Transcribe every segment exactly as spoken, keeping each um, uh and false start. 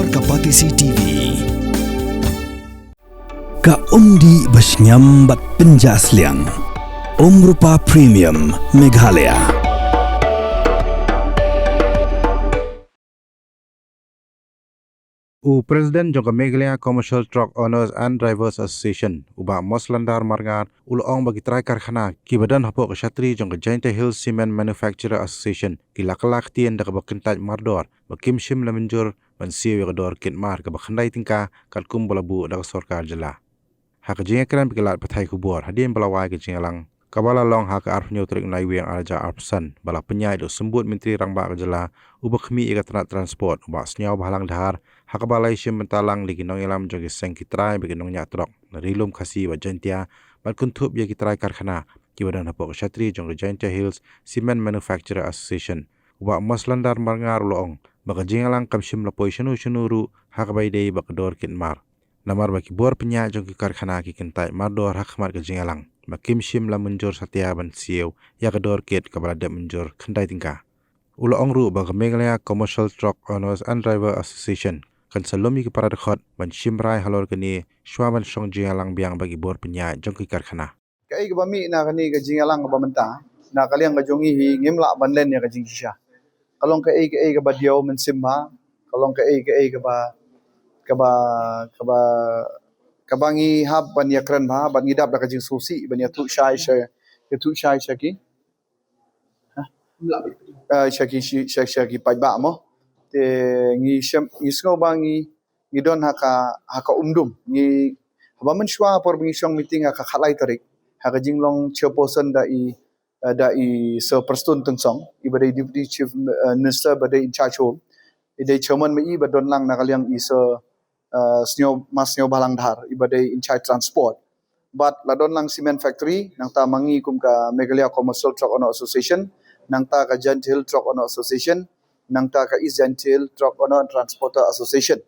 Ka Batesi T V. Ka umdih ba shngiam bad pynjah sliang. Umrupa Premium Meghalaya. U President jong ka Meghalaya Commercial Truck Owners and Drivers Association, u Bah Moslandar Marngar, u la ong ba ki trai karkhana kiba don hapoh ka shatri jong ka Jaintia Hills Cement Manufacturer Association ki la kylla ktien da kaba kyntait mardor ba kim shym la mynjur ban siew ïa ka dor kit mar kaba khyndai tyngka katkum ba la buh da ka sorkar jylla. Ha ka jingïakren bad ki lad pathai khubor hadien ba la wai ka jingïalang kaba la long ha ka arphew tarik u Naiwieng arhajar arphew san ba la pynïaid da u Symbud Myntri Rangbah ka jylla uba khmih ïa ka tnat transport u Bah Sniawbhalang Dhar, ha kaba la ïashim bynta lang da ki nongïalam jong ki seng ki trai bad ki nongñiah trok na Ri Lum Khasi bad Jaintia, bad kynthup ïa ki trai karkhana kiba don hapoh ka shatri jong ka Jaintia Hills Cement Manufacturer Association. U Bah Moslandar Marngar u la ong ba ka jingïalang kam shym la poi shano shano ruh ha kaba ïadei bad ka dor kit mar. Namar ba ki bor pynïaid jong ki karkhana ki kyntait mardor ha khmat ka jingïalang ba kim shym la mynjur satia ban siew ïa ka dor kit kaba la dep mynjur khyndai tyngka. U la ong ruh ba ka Meghalaya Commercial Truck Owners and Driver Association kan sa lum ïa ki para dkhot ban shim rai halor kane shuwa ban shong jingïalang biang bad ki bor pynïaid jong ki karkhana. Kaei kaba mih na kane ka jingïalang kaba mynta, na ka liang ka jong ngi hi ngim lah ban len ïa ka jingshisha. Ka long kaei kaei kaba diaw mynsiem bha, ka long kaei kaei kaba, kaba, kaba, kaba ngi hap ban ïakren bha, bad ngi dap da ka jingsngewsih ban ïathuh shai sha, ïathuh shai sha ki, eh, sha ki, sha, sha, sha ki paidbah mo. Te ngi shem, ngi sngew ba ngi, ngi don ha ka, ha ka umdum. Ngi, haba mynshuwa por ba ngi shong meeting ha ka khatlai tarik, ha ka jinglong chairperson da i, eh, da i Sir Prestone Tynsong, iba dei Deputy Chief, eh, Minister ba dei in charge home. I dei chairman ma i ba don lang na ka liang i Sir, eh, Sniaw, Ma Sniawbhalang Dhar, iba dei in charge transport. Bad la don lang cement factory, nangta ma ngi kum ka Meghalaya Commercial Truck Owner Association, nangta ka Jaintia Hill Truck Owner Association, nangta ka East Jaintia Hill Truck Owner and Transporter Association.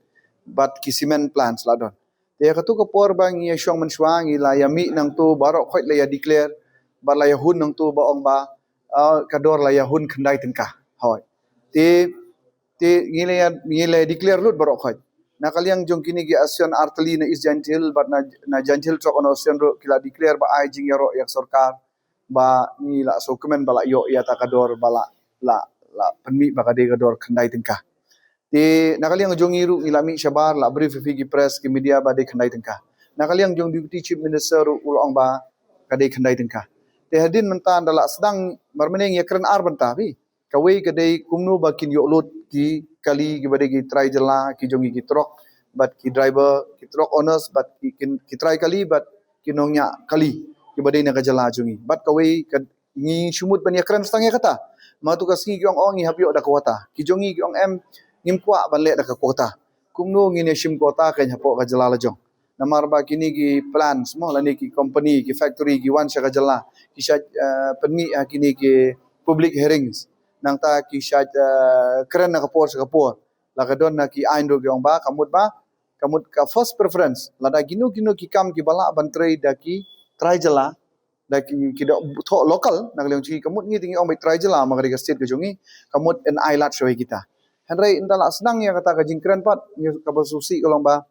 Bad ki cement plants la don. Te ïa katu ka por ba ngi ïa shong mynshuwa ngi la ïa mih nangtu baroh khoit la ïa declare, bad la ïa hun nangtu ba ong ba, ah, ka dor la ïa hun khyndai tyngka. Hoi. Te, te ngi la ïa, ngi la ïa declare lut baroh khoit. Na ka liang jong kine ki association artylli na East Jaintia Hill bad na, na Jaintia Hill Truck Owner Association ruh ki la declare ba ai jingïaroh ïa ka sorkar ba ngi la sngewkmen ba la ïoh ïa ta ka dor ba la, la, la pynmih ba ka dei ka dor khyndai tyngka. Te na ka liang jong ngi ruh ngi la mih shabar la brief ïa phi ki press ki media ba dei khyndai tyngka. Na ka liang jong Deputy Chief Minister ruh u la ong ba ka dei khyndai tyngka. Te hadien mynta da la sdang mar mynne ngi ïakren ar bynta phi. Kawei ka dei kumno ba kin ïoh lut ki kali kiba dei ki trai jylla, ki jong ngi ki truck, bad ki driver, ki truck owners, bad ki, ki, ki trai kali, bad ki nongñiah kali kiba dei na ka jylla jong ngi. Bad kawei ka ngi shu mut ban ïakren tang ïa kata. Ma tu ka sngi ki ong ong ngi hap ïoh da ka quota. Ki jong ngi ki ong em ngim kwah ban leh da ka quota. Kumno ngin ïa shim quota ka hapoh ka jylla la jong. Namar ba kine ki plants mo lane ki company ki factory ki wan sha ka jylla. Ki shait, eh, pynmih ha kine ki public hearings. Nangta ki shait, eh, kren na ka por sha ka por. La ka don na ki aiñ ruh ki ong ba ka mut ba ka mut ka first preference. Lada kino kino ki kam kiba lah ban trei da ki trai jylla. Da ki, ki da thoh local, na ka liang jong ki ka mut ngi te ngi ong ba i trai jylla ma ka dei ka state ka jong ngi, ka mut yn ai lad shawei kita. Hynrei ynda la sdang ïa kata ka jingkren pat, ngi kaba sngewsih ka long ba,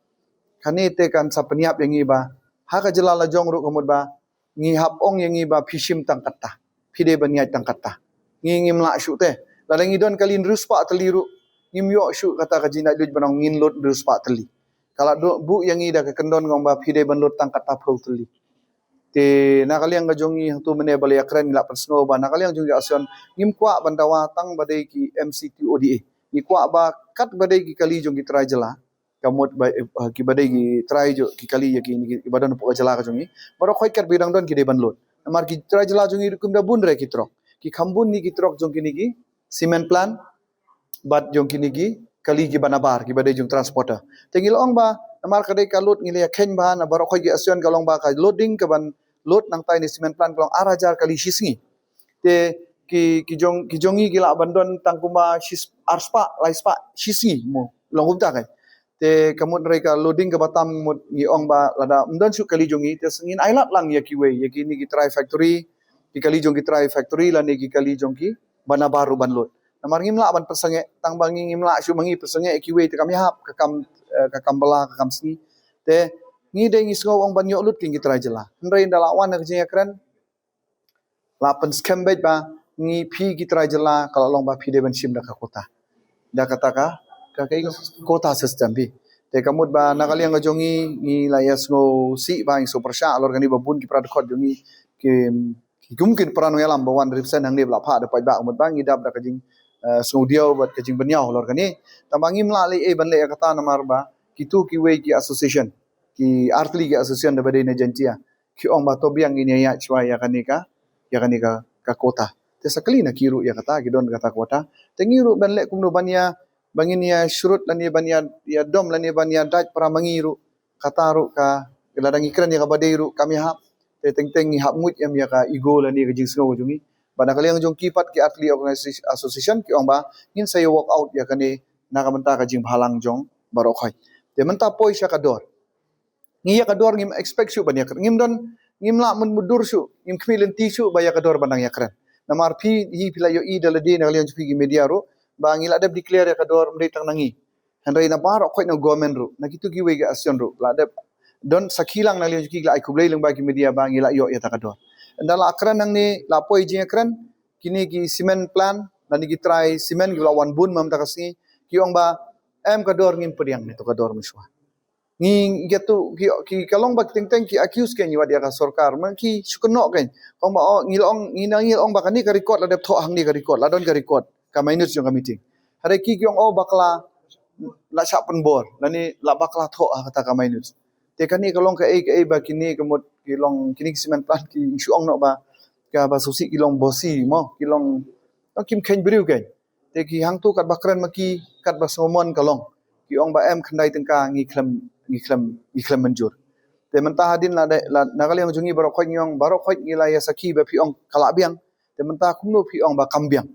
kane te kan sa pynïap ïa ngi ba, ha ka jylla la jong ruh ka mut ba, ngi hap ong ïa ngi ba phi shim tang kata, phi dei ban ïaid tang kata. Ngi ngim lah shuh te, lada ngi don kali hynriew spah tylli ruh, ngim ïoh shuh kata ka jingdait luid ban ong ngin lut hynriew spah tylli. Ka la buh ïa ngi da ka kyndon ka ong ba phi dei ban lut tang kata phew tylli. Te na ka liang ka jong ngi hangtu mynne ba la ïakren ngi la pynsngew ba na ka liang jong ngi ka association ngim kwah ban dawa tang ba dei ki M C T O D A. Ngi kwah ba kat ba dei ki kali jong ki trai jylla. Ka mut ba, eh, ki ba dei ki trai jong ki kali ïa ki, ki ba don hapoh ka jylla ka jong ngi. Baroh khoit kat ba dang don ki dei ban lut. Namar ki trai jylla jong ngi ruh kim da bun re ki truck. Ki kham bun ne ki truck jong kine ki cement plant. Bad jong kine ki kali kiba nabar, kiba dei jong transporter. Te ngi la ong ba, namar ka dei ka load ngi la ïa kheiñ ba, na baroh khoit ki association ka long ba ka loading kaban load nangta ine i cement plant ka long ar hajar kali shi sngi. Te ki, ki jong, ki jong ngi ki lah ban don tang kumba shi, ar spah, lai spah shi sngi mo, long kumta kai. Te ka mut hynrei ka loading kaba tam mut ngi ong ba lada ym don shuh kali jong ngi, te ngin ai lad lang ïa kiwei, ïa kine ki trai factory, ki kali jong ki trai factory lane ki kali jong ki ba nabar ruh ban load. Namar ngim lah ban pynsangeh, tang ba ngi ngim lah shuh ma ngi pynsangeh ïa kiwei te kam ïahap, ka kam, eh, ka kam bylla, ka kam sngi. Te ngi dei ngi sngew ong ban ïoh lut ki trai jylla. Hynrei ynda la wan na ka jingïakren, la pynskhem beit ba ngi, phi ki trai jylla ka la long ba phi dei ban shim da ka quota. Da kata ka, ka, ka quota system phi. Te ka mut ba na ka liang ka jong ngi, ngi la ïa sngewsih ba ngi sngewpyrshah halor kane ba bun ki para dkhot jong ngi ki, ki kum ki para nongïalam ba wan represent hangne ba la phah da paidbah, ka mut ba ngi dap da ka jing, eh, sngewdiaw bad ka jingbynñiaw halor kane. Tang ba ngim lah leh ei ban leh ïa kata namar ba kito kiwei ki association, ki artylli ki association da ba dei na Jaintia, ki ong ba to biang ngin ïa ïaid shuwa ïa kane ka, ïa kane ka, ka quota. Te sa kylli na ki ruh ïa kata, ki don kata quota. Te ngi ruh ban leh kumno ban ïa, ba ngin ïa shrut lane ban ïa, ïa dom lane ban ïa dait para ma ngi ruh. Kata ruh ka, lada ngi kren ïa kaba dei ruh kam ïahap. Te teng teng ngi hap nguid em ïa ka ego lane ka jingsngew jong ngi. Ba na ka liang jong ki pat ki artylli organization, association ki ong ba ngin sa ïa work out ïa kane na ka bynta ka jingbhalang jong baroh khoit. Te mynta poi sha ka dor. Ngi ïa ka dor ngim expect shuh ban ïa kren. Ngim don, ngim lah mynmudur shuh, ngim khmih lynti shuh ba ïa ka dor ban dang ïa kren. Namar phi, hi phi la ïohi da lade na ka liang jong phi ki media ruh, ba ngi la dep declare ïa ka dor ym dei tang na ngi. Hynrei na baroh khoit na government ruh, na kito kiwei ki association ruh, la dep don sakhi lang na ka liang jong ki, la ai khublei lyngba ki media ba ngi la ïoh ïa ta ka dor. Ynda la kren hangne, la poi jingïakren, kine ki cement plant, lane ki trai cement ki la wan bun mynta ka sngi, ki ong ba em ka dor ngim pdiang ne to ka dor mynshuwa. Ngi, ngi tu, ki, ki ka long ba ki teng teng ki accuse kein wat ïa ka sorkar, ma ki shu kynnoh kein. Ong ba, oh, ngi la ong, ngi na ngi la ong ba kane ka record la dep thoh hangne ka record, la don ka record ka minutes jong ka meeting. Hynrei ki ki ong, oh, bakla la shah pynbor, lane la bakla thoh ha kata ka minutes. Te kane ka long kaei kaei ba kine ka mut ki long, kine ki cement plant ki shu ong noh ba kaba sngewsih ki long bossy mo, ki long, oh, kim kheiñ briew kein. Te ki hangto katba kren ma ki, katba sngewmon ka long. Ki ong ba em khyndai tyngka ngi khlem, ngi khlem, ngi khlem mynjur. Te mynta hadien la dei, la, na ka liang jong ngi baroh khoit ngi ong, baroh khoit ngi la ïa sakhi ba phi ong ka la biang. Te mynta kumno phi ong ba kam biang.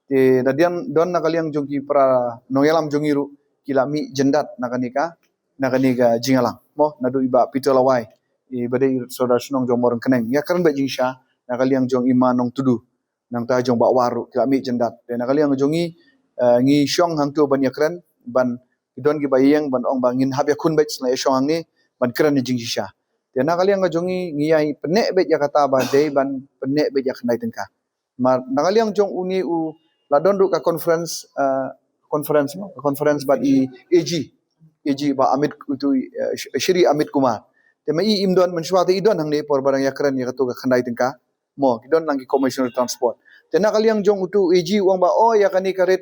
Te da dang don na ka liang jong ki para nongïalam jong ngi ruh, ki la mih jyndat na kane ka, na kane ka jingïalang. Mo, naduh i Bah Peter Lawai, i ba dei Sordar Shnong jong Mawryngkneng. Ïa kren beit jingshisha na ka liang jong i Ma Nongtudu. Nangta jong Bah War ruh ki la mih jyndat. Te na ka liang jong ngi, eh, ngi shong hangto ban ïa kren, ban, ki don kiba ïeng ban ong ba ngin hap ïa khun beit, sla ïa shong hangne ban kren ïa jingshisha. Te na ka liang jong ngi, ngi ïa pyneh beit ïa kata ba dei ban pyneh beit ïa khyndai tyngka. Mar, na ka liang jong une u, la don ruh ka conference, eh, conference mo, ka conference bad i AG, AG Bah Amit, utu, eh, Shri Amit Kumar. Te ma i im don, mynshuwa te i don hangne por ba dang ïa kren ïa kato ka khyndai tyngka. Mo, ki don lang ki Commissioner Transport. Te na ka liang jong utu AG u ong ba, oh, ïa kane ka rit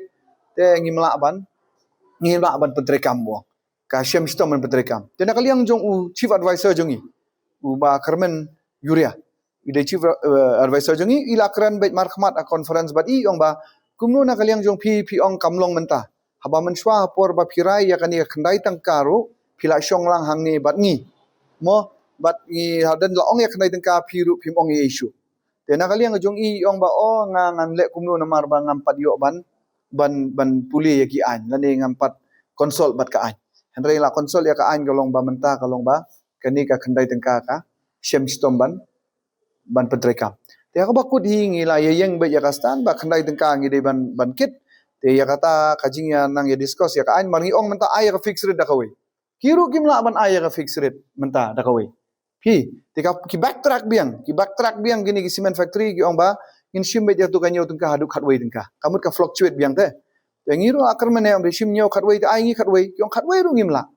te ngim lah ban, ngim lah ban pyntreikam mo. Ka shem shitom ban pyntreikam. Te na ka liang jong u Chief Advisor jong ngi, u Bah Kyrmen Yuria, i dei Chief, eh, Advisor jong ngi, i la kren beit markhmat ha conference bad i ong ba, kumno na ka liang jong phi, phi ong kam long mynta. Haba mynshuwa ha por ba phi rai ïa kane ka khyndai tyngka ruh, phi la shong lang hangne bad ngi. Mo, bad ngi hadien la ong ïa khyndai tyngka phi ruh phim ong ei ei shuh. Te na ka liang jong i ong ba, oh, nga ngan leh kumno namar ba ngam pat ïoh ban, ban, ban pule ïa ki aiñ, lane ngam pat consult bad ka aiñ. Hynrei la consult ïa ka aiñ ka long ba mynta ka long ba kane ka khyndai tyngka ka shem shitom ban, ban pyntreikam. Te ha kaba kut hi ngi la ïa ïeng beit ïa ka stand ba khyndai tyngka ngi dei ban, ban kit. Te ïa kata ka jingïa nang ïa discuss ïa ka aiñ, mar ngi ong mynta ai ïa ka fixed rate da kawei. Ki ruh kim lah ban ai ïa ka fixed rate mynta da kawei. Phi, te ka, ki backtrack biang, ki backtrack biang kine ki cement factory, ki ong ba ngin shim beit ïa tu ka hynñiew tyngka haduh khatwei tyngka. Ka mut ka fluctuate biang te. Te ngi ruh akar mynne ong ba shim hynñiew khatwei te ai ngi khatwei, ki ong khatwei ruh ngim lah.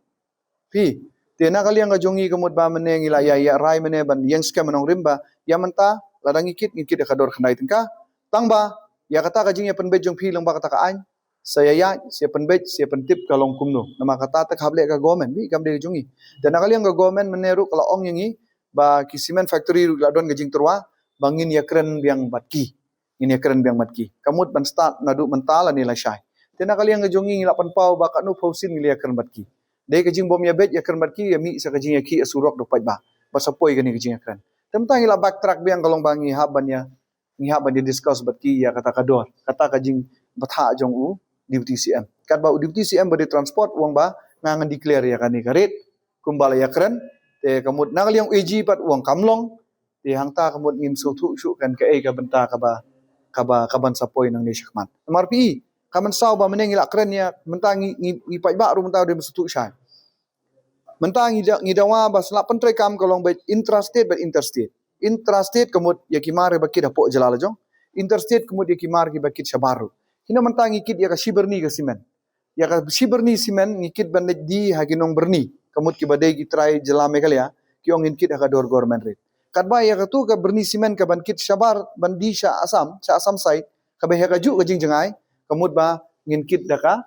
Phi, te na ka liang ka jong ngi ka mut ba mynne ngi la ïa, ïa rai mynne ban ïeng skhem nongrim ba ïa mynta lada ngi kit, ngi kit ïa ka dor khyndai tyngka. Tang ba ïa kata ka jingïa pynbeit jong phi lyngba kata ka aiñ, sa ïa ïaid, sa ïa pynbeit, sa ïa pyntip ka long kumno. Namar kata te ka hap leh ka government, bad kam dei ka jong ngi. Te na ka liang ka government mynne ruh ka la ong ïa ngi ba ki cement factory ruh la don ka jingtyrwa ba ngin ïa kren biang bad ki. Ngin ïa kren biang bad ki. Ka mut ban start naduh mynta lane lashai. Te na ka liang ka jong ngi ngi la pynpaw ba katno phew sien ngi la ïa kren bad ki. Dei ka jingbym ïa beit ïa kren bad ki, ïa mih sa ka jingïakhih surok da u paidbah. Ba sa poi kane ka jingïakren. Te mynta ngi la backtrack biang ka long ba ngi hap ban ïa, ngi hap ban ïa discuss bad ki ïa kata ka dor, kata ka jingbthah jong u Deputy CM. Katba u Deputy CM ba dei transport u ong ba nga ngan declare ïa kane ka rate kumba la ïakren. Te ka mut na ka liang u AG pat u ong kam long. Te hangta ka mut ngim sngewthuh shuh kan kaei ka bynta kaba, kaba, kaban sa poi nangne shakhmat. Namar phi, Ka mynsaw ba mynne ngi la kren ïa, mynta ngi, ngi, ngi paidbah ruh mynta u dei ban sngewthuh shai. Mynta ngi da, ngi dawa ba sla pyntreikam ka long beit intrastate bad interstate. Intrastate ka mut ïa ki mar ba kit hapoh jylla la jong. Interstate ka mut ïa ki mar kiba kit shabar ruh. Kine mynta ngi kit ïa ka shi byrni ka simen. Ïa ka shi byrni simen ngi kit ban leit die ha ki nong byrni. Ka mut kiba dei ki trai jylla Meghalaya, ki ong ngin kit ha ka dor government rate. Katba ïa katu ka byrni simen ka ban kit shabar ban die sha Assam, sha Assam side, kaba ha kajuh ka jingjngai, ka mut ba ngin kit da ka,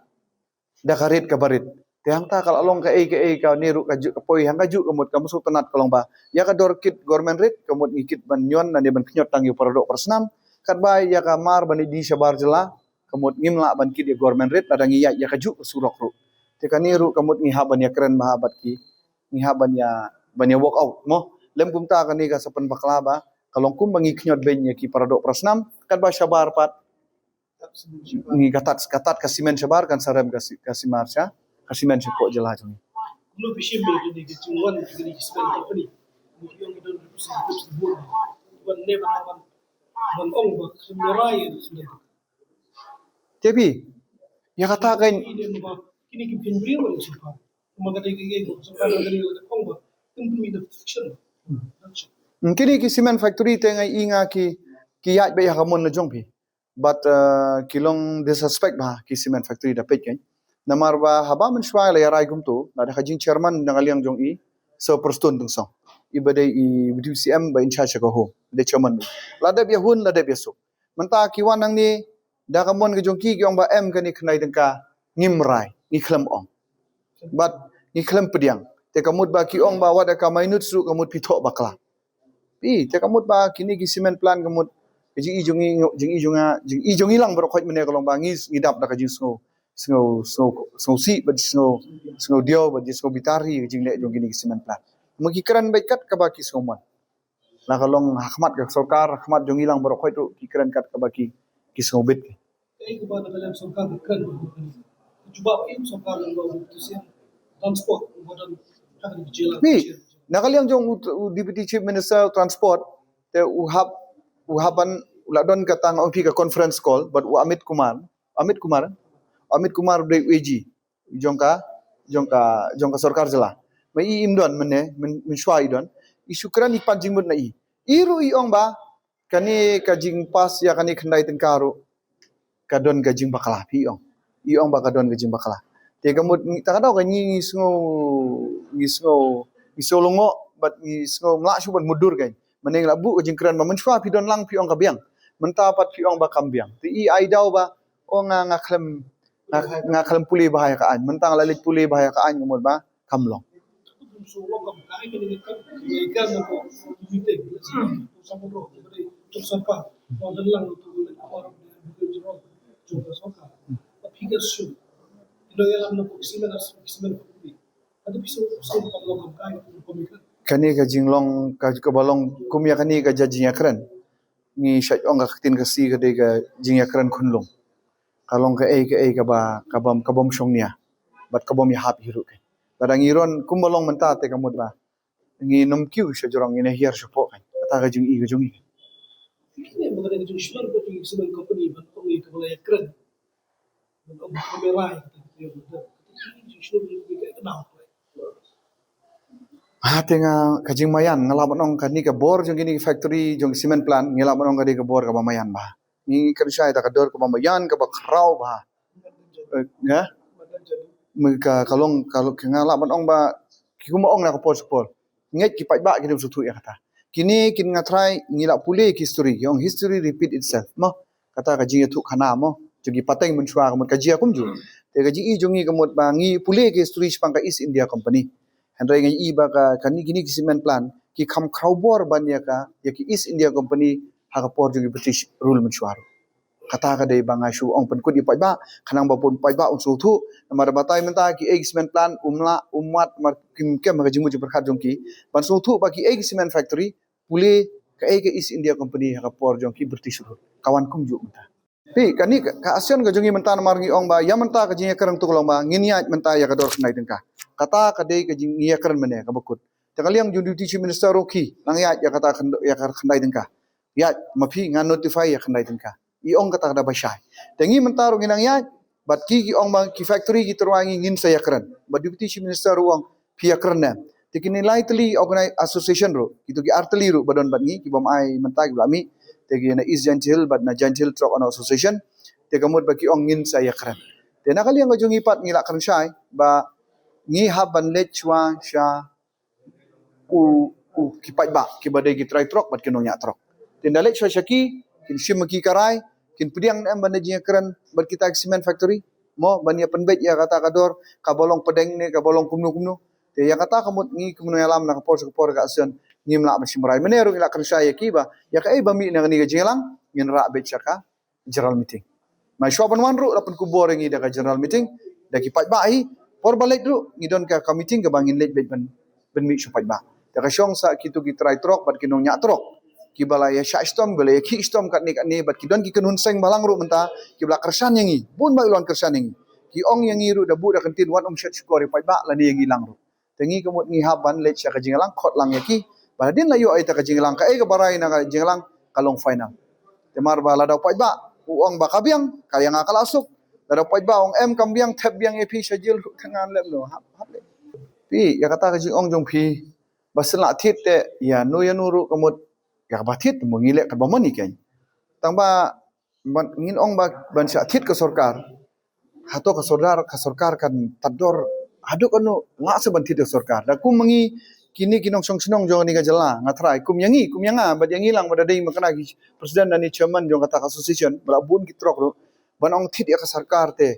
da ka rate kaba rit. Te hangta ka la long kaei kaei kane ruh kajuh ka poi ha kajuh ka mut ka mynsngew tynnad ka long ba ïa ka dor kit government rate ka mut ngi kit ban ñion lane ban khñiot tang ïa u paradoh parasnam. Katba ïa ka mar ban die shabar jylla ka mut ngim lah ban kit ïa government rate lada ngi ïaid ïa kajuh ka surok ruh. Te kane ruh ka mut ngi hap ban ïakren bha bad ki, ngi hap ban ïa, ban ïa work out mo. Lym kumta kane ka sa pynbakla ba ka long kumba ngi khñiot beiñ ïa ki paradoh parasnam. Katba shabar pat ngi ka tat, ka tat ka simen shabar kan sa rem ka si, ka simar sha, ka simen shapoh jylla jong ngi. Kumno phi shim ïa kine ki jingwan ki kine ki cement company? Kumno phi ong ki don representatives of the board ban ne ban ban ban ong ba khlem rai ïa kine. Te phi ïa kata kan kine ki pynbriew wan sorkar. Kumba ka dei ka ïeng sorkar ka dei ka ong ba company da fiction. Kine ki cement factory te nga i nga ki, ki ïaid beit ha ka mon la jong phi. But uh, ki long disrespect bha ki cement factory da peit kan. Namar ba haba mynshuwa la ïa rai kumto, la da ka jing chairman na ka liang jong i Sir Prestone Tynsong. I ba dei i Deputy C M ba in charge ka home, dei chairman. La dep ïa hun, la dep ïa suk. Mynta ki wan hangne da ka mon ka jong ki ki ong ba em kane khyndai tyngka ngim rai, ngi khlem ong. Bad ngi khlem pdiang. Te ka mut ba ki ong ba wat ka minute ruh ka mut phi thoh bakla. Phi, te ka mut ba kine ki cement plant ka mut ka jing i jong i, jing i jong nga, jing i jong i lang baroh khoit mynne ka long ba ngi, ngi dap da ka jingsngew, sngew, sngew, sngew sih bad sngew, sngew diaw bad sngew bitar hi ka jingleh jong kine ki cement plant. Ma ki kren beit kat kaba ki sngew mon. La ka long ha khmat ka sorkar, ha khmat jong i lang baroh khoit ruh ki kren kat kaba ki, ki sngew bit. Kaei kaba na ka liang sorkar ka kren ba ka jubab in sorkar lang ba u tu sian transport ba don ha ka jela. Phi, na ka liang jong u, u Deputy Chief Minister Transport te u hap, u hap ban u la don kata nga ong phi ka conference call bad u Amit Kumar, Amit Kumar, Amit Kumar u dei u A G jong ka, jong ka, jong ka sorkar jylla. Ma i im don mynne, myn, mynshuwa i don. I shu kren i pan jingmut na i. I ruh i ong ba kane ka jingpass ïa kane khyndai tyngka ruh ka don ka jingbakla phi ong. I ong ba ka don ka jingbakla. Te ka mut ngi, ta ka daw ka ngi, ngi sngew, ngi sngew, ngi sngew lyngngoh bad ngi sngew mlah shuh ban mutdur kan. Mynne ngi la buh ka jingkren ba mynshuwa phi don lang phi ong ka biang. Mynta pat phi ong ba kam biang. Te i ai daw ba, o nga, nga khlem, nga, nga khlem pule bha ïa ka aiñ. Mynta nga la leit pule bha ïa ka aiñ ka mut ba kam long. Kane ka jinglong ka, kaba long kum ïa kane ka jingïakren. Ngi shait ong ka ktien Khasi ka dei ka jingïakren khunlung. Ka long kaei kaei kaba, ka bym, ka bym shong nia bad ka bym ïahap hi ruh kan. Lada ngi run kumba long mynta te ka mut ba ngin ym kiew sha jrong, ngin ïa hiar shapoh kan. Kata ka jing i ka jong i. Kine ba ka dei ka jingshmer ka jingshmer company ban ong ïa kaba la ïakren. Ha, te nga ka jingmaïan, nga lah ban ong kane ka bor jong kine ki factory, jong ki cement plant, nga lah ban ong ka dei ka bor kaba maïan bha. Ngi kren shai ta ka dor kaba maïan, kaba khraw bha. Eh, nga? Me ka, ka long, ka long, nga lah ban ong ba, ki kumba ong na ka por sha por. Ngeit ki paidbah ki dei ban sngewthuh ïa kata. Kine kin nga trai ngi la pule ki history, ki ong history repeat itself. Mo, kata ka jingïathuh khana mo. Jong ki pateng mynshuwa ka mut ka jia kumjuh. Te ka jing i jong ngi ka mut ba ngi pule ki history shaphang ka East India Company. Hynrei nga i ba ka, kane kine ki cement plant ki kham khraw bor ban ïa ka, ïa ki East India Company ha ka por jong ki British rule mynshuwa ruh. Kata ka dei ba nga shu ong pynkut ïa paidbah, khnang ba pun paidbah un sngewthuh, namar batai mynta kiei ki cement plant, um lah, um wad, namar kim kem ha ka jingmut jingpyrkhat jong ki, ban sngewthuh ba kiei ki cement factory, pule, kaei ka East India Company ha ka por jong ki British rule. Ka wan kumjuh mynta. Phi, kane ka, ka action ka jong ngi mynta namar ngi ong ba, ïa mynta ka jingïakren tu ka long ba, ngin ïaid mynta ïa ka dor khyndai tyngka. Kata ka dei ka jingïakren mynne kaba kut. Te ka liang jong Deputy Chief Minister ruh ki, nang ïaid ïa kata khyn-, ïa ka khyndai tyngka. Ïaid, ma phi nga notify ïa khyndai tyngka. I ong kata ka da ba shai. Te ngi mynta ruh ngi nang ïaid bad ki ki ong ba ki factory ki tyrwa ngi ngin sa ïakren. Bad Deputy Chief Minister ruh ong phi ïakren ne. Te kine lai tylli organi- association ruh, kito ki ar tylli ruh ba don bad ngi, ki bym ai mynta ki ba la mih. Te ki na East Jaintia Hills bad na Jaintia Hills Truck Owner Association. Te ka mut ba ki ong ngin sa ïakren. Te na ka liang ka jong ngi pat ngi la kren shai ba ngi hap ban leit shuwa sha u, u ki paidbah kiba dei ki trai trok bad ki nongñiah trok. Te ynda leit shuwa sha ki, kin shim ki ka rai, kin pdiang ne em ban da jingïakren bad kita ki cement factory. Mo, ban ïa pynbeit ïa kata ka dor kaba long pdeng ne kaba long kumno kumno. Te ïa kata ka mut ngi kumno ïalam na ka por sha ka por ka sien ngim lah ban shim rai. Mynne ruh ngi la kren shai ïa ki ba ïa kaei ba mih na kane ka jingïalang ngin rah beit sha ka general meeting. Mai shuwa ban wan ruh la pynkupbor ïa ngi da ka general meeting da ki paidbah hi. Por ba leit ruh ngi don ka, ka meeting kaba ngin leit beit ban, ban mih sha paidbah. Te ka shong sa kito ki trai trok bad ki nongñiah trok kiba la ïa shah shitom, ba la ïa khih shitom katne katne bad ki don ki kynhun seng balang ruh mynta kiba la kyrshan ïa ngi. Bun ba ki la wan kyrshan ïa ngi. Ki ong ïa ngi ruh da buh da ka ktien wat ym shet shukor ïa paidbah lane ïa ngi lang ruh. Te ngi ka mut ngi hap ban leit sha ka jingïalang khot lang ïa ki. Ba hadien la ïoh ïa ka jingïalang, kaei kaba rai na ka jingïalang ka long final. Te mar ba lada u paidbah u ong ba ka biang, ka ïa nga ka la suk. Lada u paidbah u ong em kam biang, thep biang ïa phi sha jel ruh, te ngan leh kumno, hap, hap leh. Phi, ïa kata ka jingong jong phi ba shen lah thied te ïa no ïa no ruh ka mut ïa kaba thied mo ngi leh kaba mon ïa keiñ. Tang ba ban, ngin ong ba ban shah thied ka sorkar. Hato ka sorkar, ka sorkar kan tad dor haduh katno, lah seh ban thied ka sorkar. Da kum ma ngi kine ki nongshong shnong jong kane ka jylla, nga tharai kum ïa ngi, kum ïa nga bad ïa ngi lang bad da dei ma kane ki president lane chairman jong kata ka association ba la bun ki trok ruh ban ong thied ïa ka sorkar te.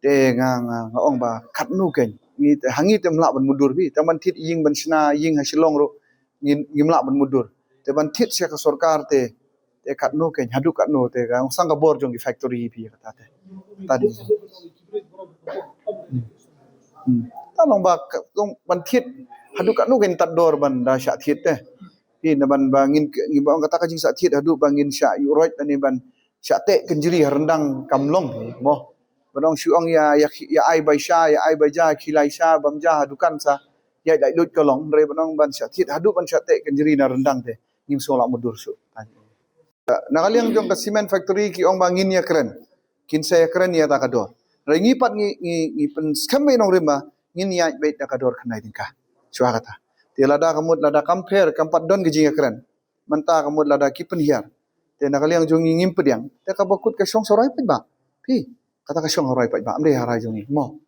Te nga, nga, nga ong ba katno keiñ. Ngi te, ha ngi te ym lah ban mutdur phi. Te ban thied ïing ban shna, ïing ha Shillong ruh ngim, ngim lah ban mutdur. Te ban thied sha ka sorkar te, te katno keiñ, haduh katno te ka ong sang ka bor jong ki factory phi kata te. Kata dei. Hmm. Hmm. Ta long ba ka, long ban thied haduh katno keiñ tad dor ban da shah thied te. Phi, na ban ba ngin, ngin ba ong kata ka jingshah thied haduh ba ngin shah ïuh roit lane ban shah teh kynjri ha ryndang kam long mo. Ban ong shu ong ïa, ïa, ïa ai bai sha, ïa ai bai ja, khie lai sha, bam ja ha dukan sa. Ïa dei lut ka long, hynrei ban ong ban shah thied haduh ban shah teh kynjri na ryndang te ngim sngewlah mutdur shuh. Na ka liang jong ka cement factory ki ong ba ngin ïakren. Kin sa ïakren ïa ta ka dor. Hynrei ngi pat ngi, ngi, ngi pynskhem beit nongrim ba ngin ïaid beit da ka dor khyndai tyngka. Shuwa kata. Te lada ka mut lada kam pher kam pat don ka jingïakren. Mynta ka mut lada ki pynhiar. Te na ka liang jong ngi ngim pdiang. Te kaba kut ka shong sa ha rai paidbah. Phi, kata ka shong ha rai paidbah. Ym dei ha rai jong ngi. Mo.